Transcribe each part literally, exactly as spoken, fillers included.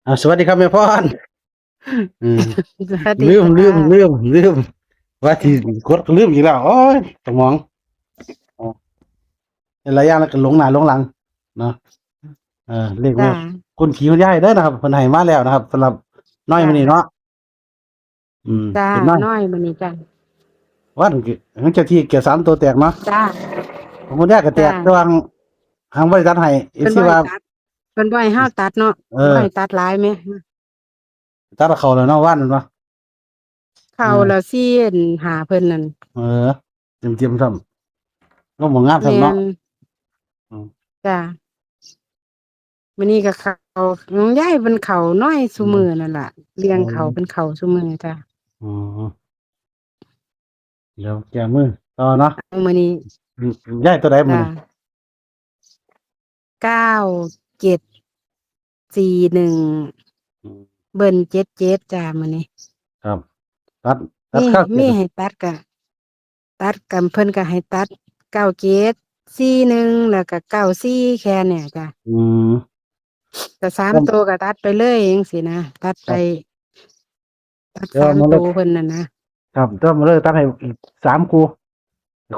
อ่า สวัสดีครับแม่พร อืม สวัสดี ลืม ค่ะ ลืมลืมลืม ว่าที่กดลืมอีกแล้ว โอ้ย สมอง อ๋อ หลายอย่างแล้วก็หลงหน้าหลงหลัง เนาะ เออ เลขแม่ จ้า คุณขี่คุณยายเด้อนะครับ เพิ่นให้มาแล้วนะครับ สำหรับน้อย จ้า มื้อนี้เนาะ อืม จ้า เป็นน้อย น้อยมื้อนี้จ้า วันคือเจ้าที่เกี่ยวสามตัวแตกเนาะ จ้า ของคุณยายก็แตก จ้า แต่ว่าหางบ่ได้ตัดให้ เอฟซี เพิ่นบ่ ว่า ให้ตัด เพิ่นบ่ให้เฮาตัดเนาะ เออ บ่ให้ตัดหลายแหม ตัดเอาเข้าแล้วเนาะ วันนั้นเนาะ เข้า อืม แล้วสี่หาเพิ่นนั่น เออ เต็มๆซ้ำ ลงบ่งามซ้ำเนาะ แม่น อืม จ้า มื้อนี้ก็เข้า อืม ยายเพิ่นเข้าน้อยซุมื้อนั่นล่ะ เลี้ยง อืม เข้าเพิ่นเข้าซุมื้อจ้า อืม เดี๋ยวแก้มือต่อเนาะ มื้อนี้ อืม ยายตัวใดมื้อ จ้า นี้ เก้าเจ็ดสี่หนึ่ง อืม เบิ้ลเจ็ดเจ็ดจ้า มื้อนี้ ครับ ตัด ตัด มี เก้าเจ็ด มีให้ตัดก็ ตัดกัน เพิ่นก็ให้ตัด เก้าเจ็ด สี่หนึ่ง แล้วก็ เก้าสี่ แค่เนี่ยจ้า อืม ก็สาม ครับ ตัวก็ตัดไปเลยจังซี่นะ ตัดไป ครับ ตัด เดี๋ยว สาม มาเลย ตัวเพิ่นนั่นนะ ครับ เดี๋ยวมาเลยตัดให้อีกสามคู่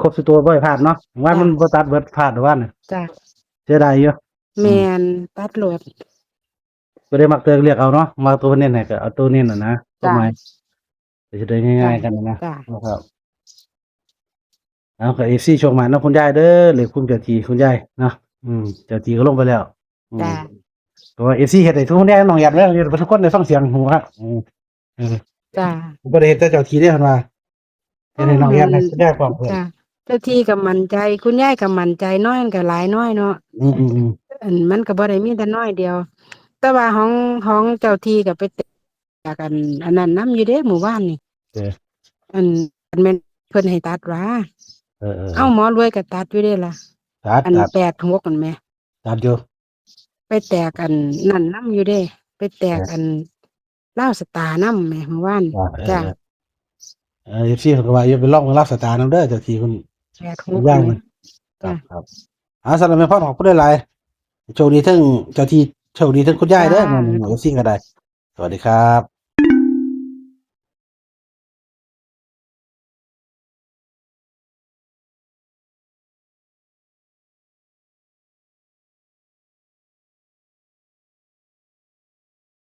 ครบสุดตัวบ่ให้พลาดเนาะ ว่า จ้ะ มันบ่ตัดเบิดพลาดว่าน่ะ จ้ะ เสียดายอยู่ แม่น ตัดโลด บ่ได้มักตัวเลือกเอาเนาะ มักตัวเน้นให้ก็เอาตัวเน้นน่ะนะ จ้ะ หมาย จะได้ง่ายๆกันนะ จ้ะ นะครับ เอาก็ เอฟซี โชคหมานเนาะคุณยายเด้อ เลขคุณเจ้าที่คุณยายเนาะ อืม เจ้าที่ก็ลงไปแล้ว อืม จ้ะ เพราะว่า เอฟซี เฮ็ดให้ทุกคนได้น้องแอดเด้อ ทุกคนได้ฟังเสียงหูฮะ อืม เออ จ้ะ บ่ได้เฮ็ดแต่เจ้าที่เด้เพิ่นว่า เฮ็ดให้น้องแอดให้คุณยายพร้อมเพิ่น จ้ะ เจ้าที่ก็มั่นใจ คุณยายก็มั่นใจ น้อยมันก็หลายน้อยเนาะ อืมอืมอืม อันมันก็บ่ได้มีแต่น้อยเดียว แต่ว่าของ ของเจ้าที่ก็ไปแตกอัน อันนั้นนำอยู่เด้มื้อวานนี่ เออ อัน อันแม่นเพิ่นให้ตัดหวา เออเออ เอ้า หมอรวยก็ตัดอยู่เด้ล่ะ ตัด อัน ตัด แปดหกนั่นแหม ตัดอยู่ ไปแตกอันนั่นนำอยู่เด้ ไปแตก เออ อันลาวสตาร์นำแหมมื้อวาน อ่า เออ จ้ะ เออ เออ เอฟซี เพิ่นก็ว่าอย่าไปลองลาวสตาร์นำเด้อ เจ้าที่เพิ่น แปดหก ย่าง นี่ มัน ครับ จ้ะ ครับ อ่า สำหรับแม่พรขอบคุณหลายๆ โชคดีทั้งเจ้าที่ โชคดีทั้งคุณยายเด้อ จ้า เอฟซี ก็ได้ สวัสดีครับ